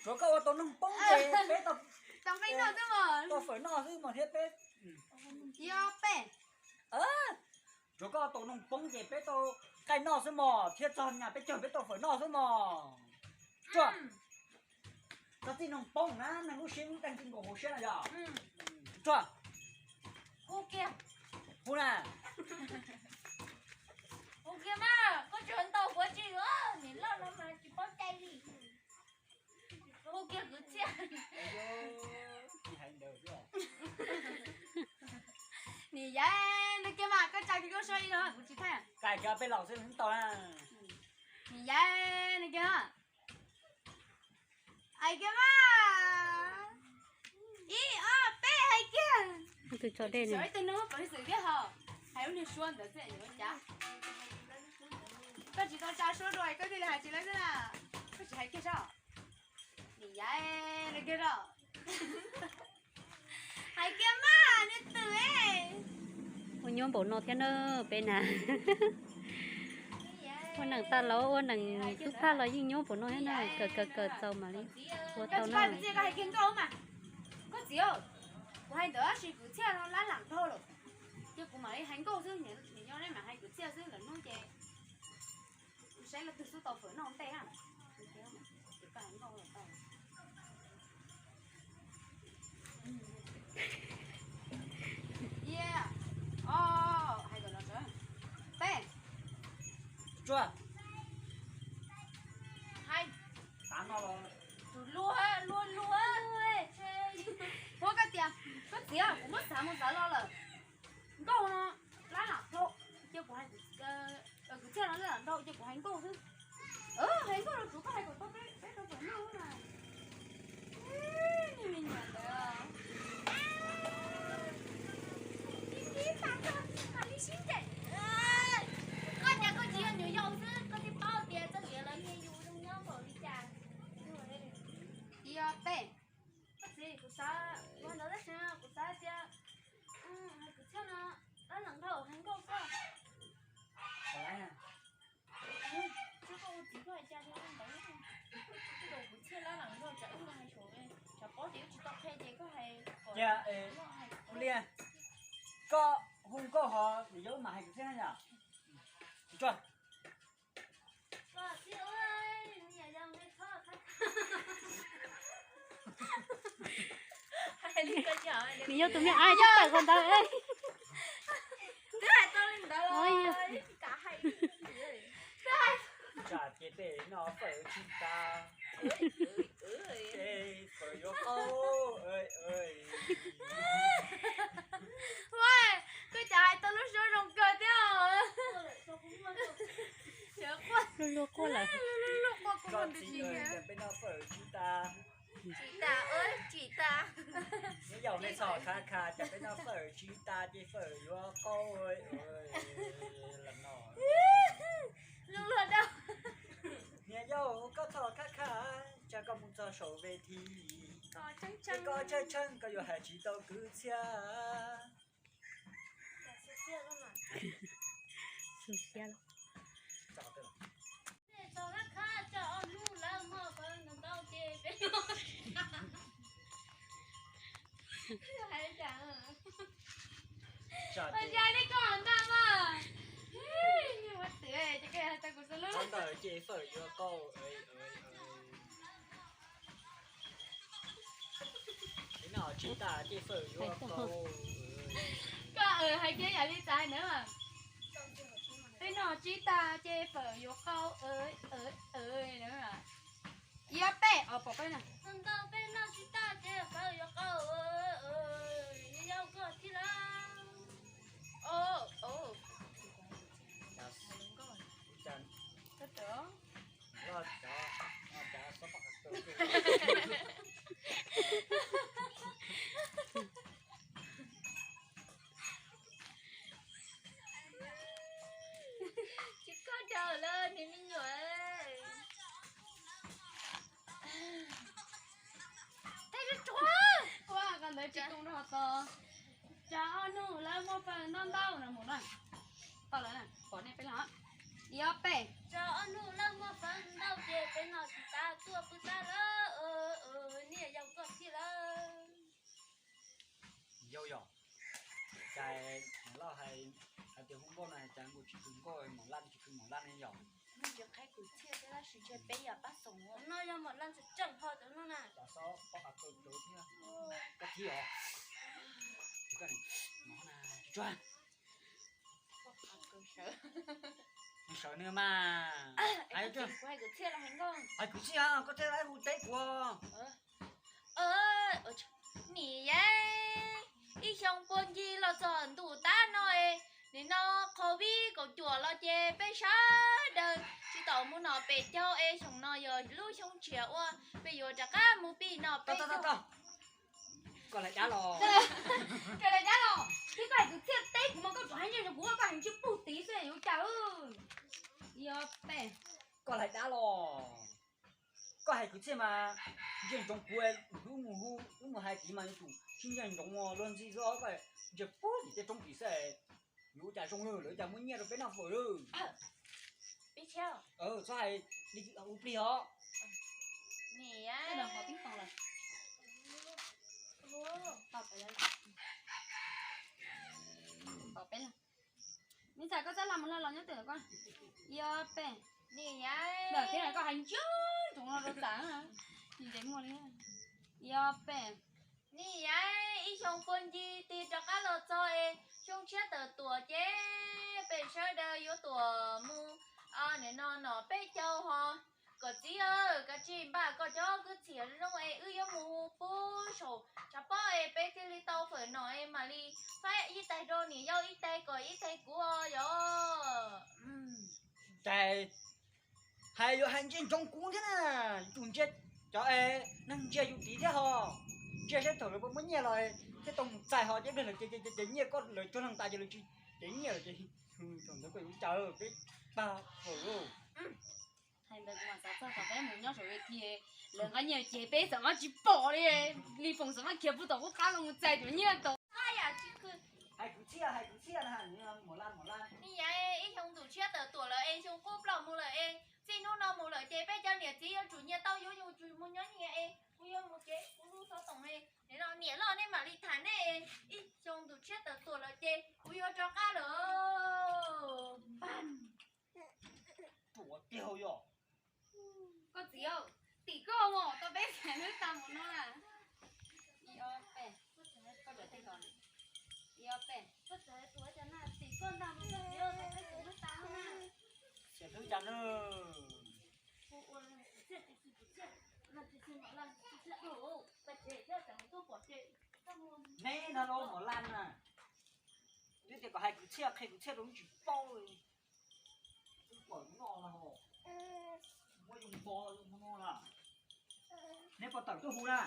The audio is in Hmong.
Tsuav koj ua tau noog poob ces peb tau nqaij noj xwb mos, tau fawm noj xwb mos thiab peb. Yog peb. Tsuav koj ua tau noog poob ces peb tau nqaij noj xwb mos thiab txog nyas peb caug peb tau fawm noj xwb mos. Tsuav. Koj txij noog poob na, neeg lub siab lub deeg tsis nkaus hauv siab no yog. Tsuav. Hu kiag. Hu na. Hu kiag mas, koj tsuas ntaus kuv tsis, niam loj no mas tsis paub cai li. Hu kiag kwv txhiaj. Niam yaiv, no kiag mas koj tsa kiag koj suab ib no kuv tsis thaij. Kais kiag peb laus xwb tau na. Niam yaiv, no kiag. Hais kiag mas. Ib ob peb hais kiag. Tus tso dej ne. Ib tug nug pov xwm thiab ho. Hais lub niag suab ntawd xwb yuav ua cas. Koj tsis tau tsa suab dua koj thiaj li hais tsis lawv xwb na. Koj tsis hais kiag sab. Niam yaiv, no kiag sab. Hais kiag mas nws twm. Ua nyuaj npaum no thiab na peb na. Ua neeg tag los ua neeg xub thaj los yeej nyuaj npaum no thiab na, kawm kawm kawm txaus mam li ua tau na. Koj txiv, kuv hais ntawd tab sis kwv txhiaj no lab lam dhau lawm, ces kuv mam li hais nkauj xwb, nyob nej mam hais kwv txhiaj xwb lawm hnub ces saib leej twg xub tau fawm noj ntej na. Ib, ob, hais kom los sawv. Peb. Tsuav. Hais. Tus luag luag luag. Ua koj tias koj txiv, kuv muab xav mus xav los lawm. Nkauj no lab lam dhau, ces kuv hais, kwv txhiaj no lab lam dhau ces kuv hais nkauj xwb. Hais nkauj los tsuav koj hais kom tau peb tau fawm noj mas. Niag me nyuam ntawd. Koj cas koj tsis yog nyuam yaus xwb, koj thiaj paub tias txoj kev lawv niaj yus zoo nyob npaum li cas. Ib ob peb. Koj txiv, kuv xav ua ntawd tab sis kuv xav tias hais kwv txhiaj no lab lam dhau hais nkauj xwb. Koj ua txiv koj hais cas li ntawd, kwv txhiaj lab lam dhau tsam wb hais saum, tsam paub tias wb tsis tau qhia ces koj hais kom. Cia, ua li, koj hu nkauj ho niam yau wb mam hais kwv txhiaj na yom. Tsuav. Nws yog tus me ai tab tawm qhov ntawd. Tsam ces peb noj fawm tsis tas, ces fawm yuav qaug. Ua, koj cas hais tau lub suab zoo kawg thiab. Luag luag quaj lawm. Koj txiv, peb noj fawm tsis tas. Tsis tas, tsis tas. Neb yaum nej txhob khav khav, cas peb noj fawm tsis tas ces fawm yuav qaug. Niam yau, koj txhob khav khav, cas koj mus txog saum ve thi, koj tshee tshee koj yuav hais tsis tau kwv txhiaj. Ntawd ces fawm yuav qaug. Peb noj tsis tas ces fawm yuav qaug. Koj hais kiag yam li tas na. Peb noj tsis tas ces fawm yuav qaug. Ib peb os pom peb na. Ntau peb noj tsis tas ces fawm yuav qaug. Yau koj thiab lawm. Tsis koj daws lawm niag me nyuam. Ua koj ntawd tsis koom rau tos. Tsam ob hnub lawv muaj fawm ntau ntau no mus na. Tau lawm na, pom nej peb los. Ib ob peb. Hais, hais tias hu nkauj no cas nkaus tsis khwv nkauj, Maum Laj tsis khwv Maum Laj ne yom? Nws tsis qhaib kwv txhiaj thiab tab sis ntshe peb yog pab xoom no yog Maum Laj tseem ho tus no na. Cas xob pob qhov kaw rau thiab. Koj thiab os. Tsuag, sawv nws mas. Hais kwv txhiaj, koj thiaj hu teb kuv. Nim yaiv, ib xyoo puag ncig los txog ntu tab no es, nim no qhov vib kaum cuam los ces peb sawv daws tsis tau mus noj pem caug es xyoo no yog lub xyoo tshiab uas peb yuav rov qab mus pib noj peb caug. Koj laim dab los. Koj laim dab los, thiab koj hais kwv txhiaj teb kuv mas koj tsuas hais ntsia kuv, koj hais ntsia pug tid xwb yuav cas. Yog pem. Koj laim dab los. Koj hais kwv txhiaj mas ntsia ntsoov kuv, wb mus hu, wb mus hais tid mas yuav tsum sib ntsia ntsoov luag ntxhi xwb, koj ntsia pug tim tej roob tid xwb. Yuav ua cas zoo lawm, cas muaj nyiaj rau peb noj fawm lawm. Txhob hais li ua plig os. Nim tsam koj txhob lam mus lag los nyob twm koj. Yog pem. Nim yaiv, ntawm thiab koj hais ntsia ntsoov no rau txam. Ntev muaj li. Yog pem. Nim yaiv, ib xyoo puag ncig tig rov qab los txog es xyoo tshiab tawm tuam ces peb sawv daws yuav tuam mus nim no noj peb caug ho. Koj txiv, kav tsij npaj koj cov kwv txhiaj zoo es wb yuav mus pub saum tshav pob es peb thiaj li tau fawm noj es mam li faib ib tais rau niam yau ib tais kom ib tais kuv yom. Tais, hais yuav hais ntsia ntsoov kuv thiab na, yuav tsum ntsia cov neeg ntsia yus tid thiab ho. Ntsia saib thaum lawv puas muaj nyiaj los thiaj tau mus txais ho, cov pliag lawv ces nyiaj koj lawv cuag leej tas ces lawv tsis cev nyiaj lawm ces thaum ntawd koj yuav ua cas peb tag fawm lauj. Hais ntawd kuv mam xav txog thaum peb mus nyob saum ves thi, lawv nqa nyiaj ces peb txawm nqa tsis pom li, li foom txawm nqa khiav puag tom qub qab los mus txais cov nyiaj tod. Hais kwv txhiaj, hais kwv txhiaj na, Maum Laj, Maum Laj. Nim yaiv, ib xyoo ntuj tshiab tawm tuam lawm es xyoo qub plaub mus lawm es txij hnub no mus lawm ces peb cov niam txiv yuav tsum nyias tau yuav yus tsum mus nyob nyias es kuv yuav mus kev kuv lub xov toom es no niam loj nej mam li tham nej. Ib xyoo ntuj tshiab tawm tuam lawm ces kuv yuav rov qab lawm. Ruam tiag yog. Koj txiv, tim koj mus tau peb txhais hlwb tag mus no na. Ib ob peb, koj txhais hlwb tag mus, tim koj ntag mus koj txiv, tau peb txhais hlwb tag na. Txhais hlwb cas na. Neb no los Maum Laj na. Twb tias kom hais kwv txhiaj, qhia kwv txhiaj rau wb tsis paub li. Wb pom noj na ho. Muab yus npo no na. Neb puas tawm tuaj hu na?